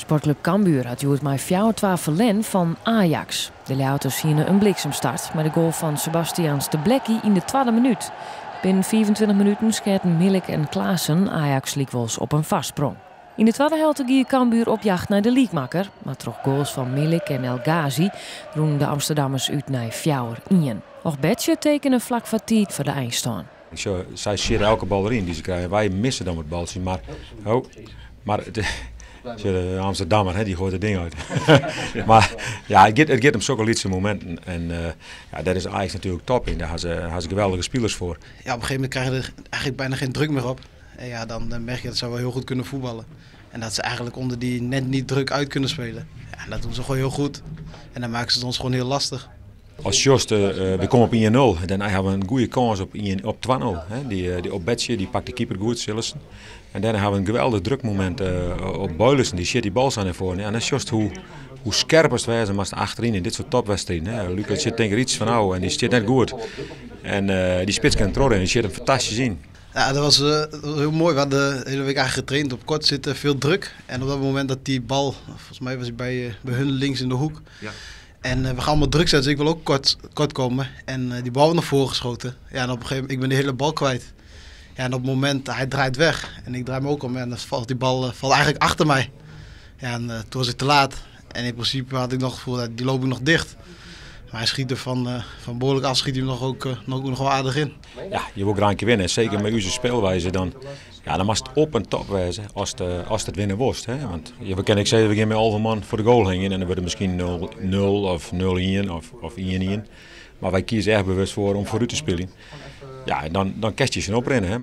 Sportklup Cambuur hat hjoed mei 4-2 ferlern fan Ajax. De Ljouwerters hiene in bliksemstart mei de goal fan Sebastiaan Steblecki yn de twadde minút. Binnen 25 minuten skeaten Milik en Klaassen Ajax lykwols op in foarsprong. Yn de twadde helte gie Cambuur op jacht nei de lykmakker, mar troch goals fan Milik en El Ghazi rûnen de Amsterdammers út nei 4-1. Ogbeche tekene flak foar tiid foar de einstân. Sy sjitte elke bal deryn dy't se krije. Wy misse dan wat baltsjes, mar, oh, mar de Amsterdammer, hè, dy goait it ding út. Mar ja, it giet om sokke lytse mominten. En ja, dêr is Ajax natuerlik top yn. Dêr ha se geweldige spilers foar. Ja, op een gegeven moment krijg je er eigenlijk bijna geen druk meer op. En ja, dan merk je dat ze wel heel goed kunnen voetballen. En dat ze eigenlijk onder die net niet druk uit kunnen spelen. Ja, en dat doen ze gewoon heel goed. En dan maken ze het ons gewoon heel lastig. Ast sjochst, we komme op 1-0, dan ha we in goede kâns op 1, op 2-0. Dy Ogbeche, dy pakt de keeper goed, Cillessen. En dêrnei ha we in geweldich drukmomint op Boilesen, dy sjit dy bal sa nei foaren. En dan sjochst hoe skerp ast wêze moatst achteryn yn dit soart topwedstriden. Hè. Lucas sjit tink ik yts fan ôf en dy stiet net goed. En dy spits kin trochrinne, dy sjit him fantastysk yn. Ja, dat was heel mooi. We hadden de hele week eigenlijk getraind op kort zitten, veel druk. En op dat moment dat die bal, volgens mij was hij bij hun links in de hoek. En we gaan allemaal druk zetten, dus ik wil ook kort komen. En die bal wordt naar voren geschoten. Ja, en op een gegeven moment, ik ben de hele bal kwijt. Ja, en op het moment, hij draait weg. En ik draai me ook om en dan valt die bal eigenlijk achter mij. Ja, en toen was ik te laat. En in principe had ik nog het gevoel, dat die loop ik nog dicht. Maar hij schiet er van behoorlijk af, schiet hij hem nog ook, nog wel aardig in. Ja, je wil graag een keer winnen. Zeker met onze speelwijze dan. Ja, dan moatst it op en top wêze ast it winne wolst. Hè? Want ja, we kinne ek sizze, we geane mei 11 man foar de goal hingjen en dan wurdt it miskien 0-0 of 0-1 of 1-1. Mar wy kieze echt bewust foar om foarút te spyljen. Ja, en dan kinst je se oprinne. Hè?